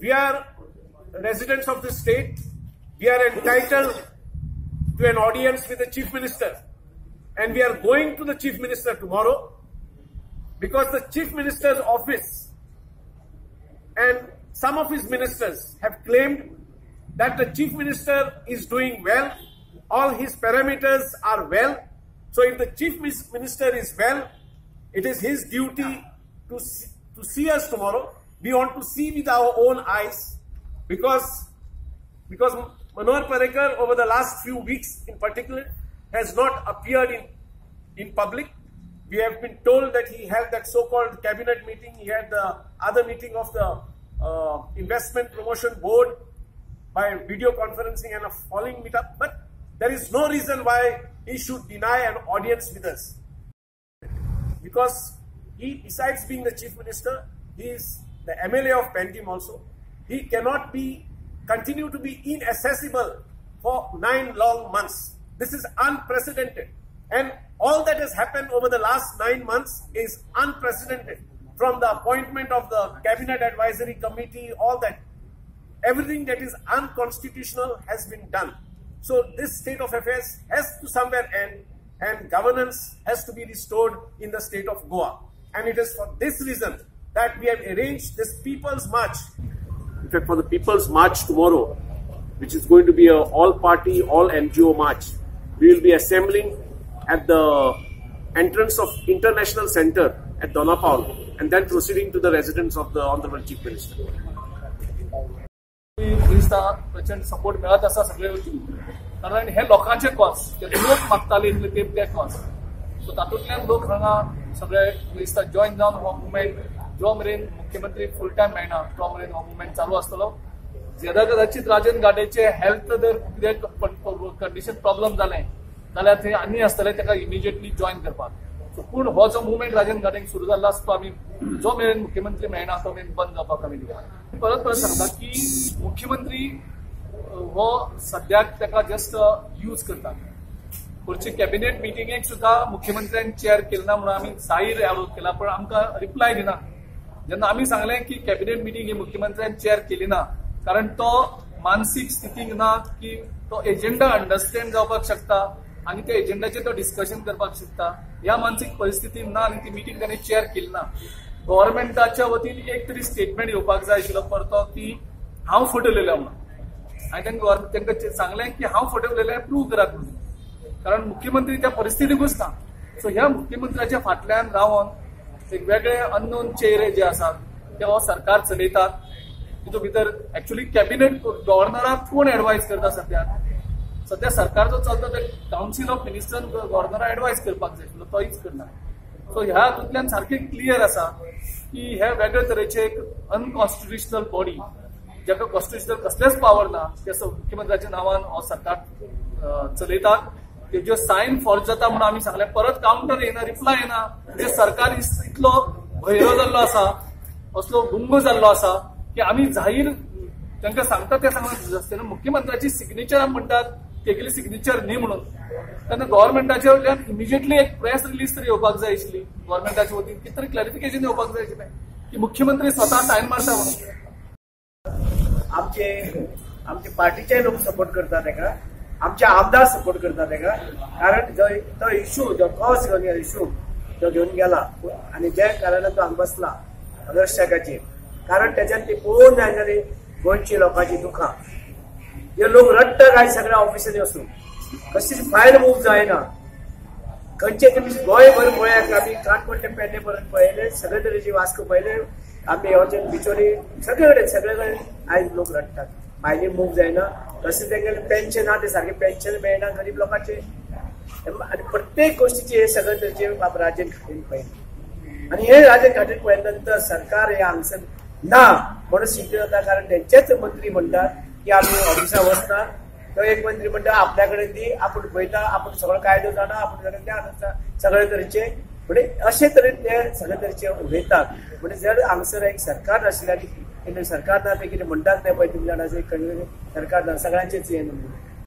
We are residents of the state. We are entitled to an audience with the Chief Minister, and we are going to the Chief Minister tomorrow because the Chief Minister's office and some of his ministers have claimed that the Chief Minister is doing well, all his parameters are well. So if the Chief Minister is well, it is his duty to see us tomorrow. We want to see with our own eyes because Manohar Parrikar over the last few weeks in particular has not appeared in public. We have been told that he held that so-called cabinet meeting, he had the other meeting of the Investment Promotion Board by video conferencing and a following meetup, but there is no reason why he should deny an audience with us. Because he, besides being the Chief Minister, he is the MLA of Pandim also. He cannot continue to be inaccessible for 9 long months. This is unprecedented. And all that has happened over the last 9 months is unprecedented. From the appointment of the Cabinet Advisory Committee, all that, everything that is unconstitutional has been done. So this state of affairs has to somewhere end, and governance has to be restored in the state of Goa. And it is for this reason that we have arranged this People's March. In fact, for the People's March tomorrow, which is going to be a all-party, all-NGO march, we will be assembling at the entrance of International Center at Dona Paula and then proceeding to the residence of the Honorable Chief Minister. प्रचंड support मेळत आसा सगळे वतीन, कारण हे लोकांचे cause, ते लोक मागताले इतले ते कॉज. सो तातूंतल्यान लोक हांगा सगळे दिसता जॉईन जावन हो मुवमेंट जो मेरेन मुख्यमंत्री फूल टायम मेळना तो मेरेन हो मुवमेंट चालू आसतलो. जेदा कदाचित राजन गाडेचे हेल्थ जर कितें कंडिशन प्रॉब्लम जालें जाल्यार थंय आनी आसतले ताका इमिजिएटली जॉईन करपाक. सो पूण हो जो मुवमेंट राजन गाडेक सुरू जाल्लो आसा तो आमी जो मेरेन मुख्यमंत्री मेळना तो मेरेन बंद जावपाक आमी दिना. परत परत सांगता की मुख्यमंत्री हो सद्याक ताका जस्ट यूज करता. पुढचे कॅबिनेट मिटिंगेक सुद्धा मुख्यमंत्र्यान चेअर केले ना म्हणून आमी जाहीर आरोप केला, पण आमकां रिप्लाय दिना. जेन्ना आमी सांगलें की कॅबिनेट मिटींग ही मुख्यमंत्र्यान चेअर केली ना कारण तो मानसीक स्थितीक ना की तो एजेंडा अंडरस्टँड जावपाक शकता आनी त्या एजेंडाचेर तो डिस्कशन करपाक शकता, ह्या मानसीक परिस्थितीन ना आनी ती मिटींग ताणें चेअर केली ना. गव्हर्मेंटाच्या वतीन एक तरी स्टेटमेंट येवपाक जाय आशिल्लो परतो की हांव फट उलयला म्हणून, आनी तांकां सांगलें की हांव फट उलयलें प्रूव करात म्हणून, कारण मुख्यमंत्री त्या परिस्थितीकूच ना. सो ह्या मुख्यमंत्र्याच्या फाटल्यान रावन एक वेगळे अननोन चेहरे जे आसात ते हो सरकार चलयतात. तितून भितर एक्चुअली कॅबिनेट गव्हर्नराक कोण एडवायज करता सद्या? सद्या सरकार जो चलता ते कावन्सील ऑफ मिनिस्टरान गव्हर्नराक एडवायज करपाक जाय आशिल्लो, तोच करना. सो ह्या हातूंतल्यान सारकें क्लियर आसा की हे वेगळे तरेचे एक अनकॉन्स्टिट्युशनल बॉडी जाका कॉन्स्टिट्युशनल कसलेच पावर ना ते मुख्यमंत्र्याच्या नांवान हो सरकार चलयतात. तेज्यो सायन फॉर्ज जाता म्हणून आमी सांगलें, परत कावंटर येना, रिप्लाय येना. म्हणजे सरकार इतलो भैरो जाल्लो आसा, असलो गुंग जाल्लो आसा की आमी जाहीर तांकां सांगता ते सांगता मुख्यमंत्र्याची सिग्नेचर म्हणटात तेगेली सिग्नेचर न्ही म्हणून. तेन्ना गव्हर्मेंटाच्या वयल्यान इमिजिएटली एक प्रेस रिलीज तरी येवपाक जाय आशिल्ली, गव्हर्मेंटाच्या वतीन कितें तरी क्लॅरिफिकेशन येवपाक जाय आशिल्लें की मुख्यमंत्री स्वता सायन मारता म्हणून. आमचे पार्टीचे लोक सपोर्ट करता ताका, आमचे आमदार सपोर्ट करता ताका, कारण जो तो इशू जो कॉज घेवन इशू जो घेवन गेला आनी ज्या कारणान तो हांगा बसला रस्त्याचेर, कारण त्याच्यान ती पळोवन जाय जाली गोंयची लोकांची दुखां. हे लोक रडटा काय सगळ्या ऑफिसांनी वचून, कसलीच फायल मूव जायना. खंयचे तुमी गोंयभर पळयात, आमी काणकोण ते पेडणे पर्यंत पळयले, सगळे तरेची वास्को पळयले आमी, बिचोली सगळे कडेन सगळे कडेन आयज लोक रडटात, फायली मूव जायना. तशें तेंगेलें पेन्शन आहा तें सारकें पेन्शन मेळना गरीब लोकांचे, आनी प्रत्येक गोष्टीचे हे सगळे तरेचे राजन घाटीन पळयले. आनी हे राजन घाटीन पळयल्या नंतर सरकार हे हांगसर ना म्हणून सिद्ध जाता, कारण तेंचेच मंत्री म्हणटात की आमी ऑफिसा वचना. तो एक मंत्री म्हणटा आपल्या कडेन दी, आपूण पळयता, आपूण सगळो कायदो जाणा, आपूण सगळें ते आसा सगळे तरेचे. म्हणजे अशे तरेन ते सगळे तरेचे उलयतात. म्हणजे जर हांगसर एक सरकार नाशिल्ल्यान सरकार ना ते कितें म्हणटात तें पळय तुमी जाणा, सरकार ना सगळ्यांचेच हें.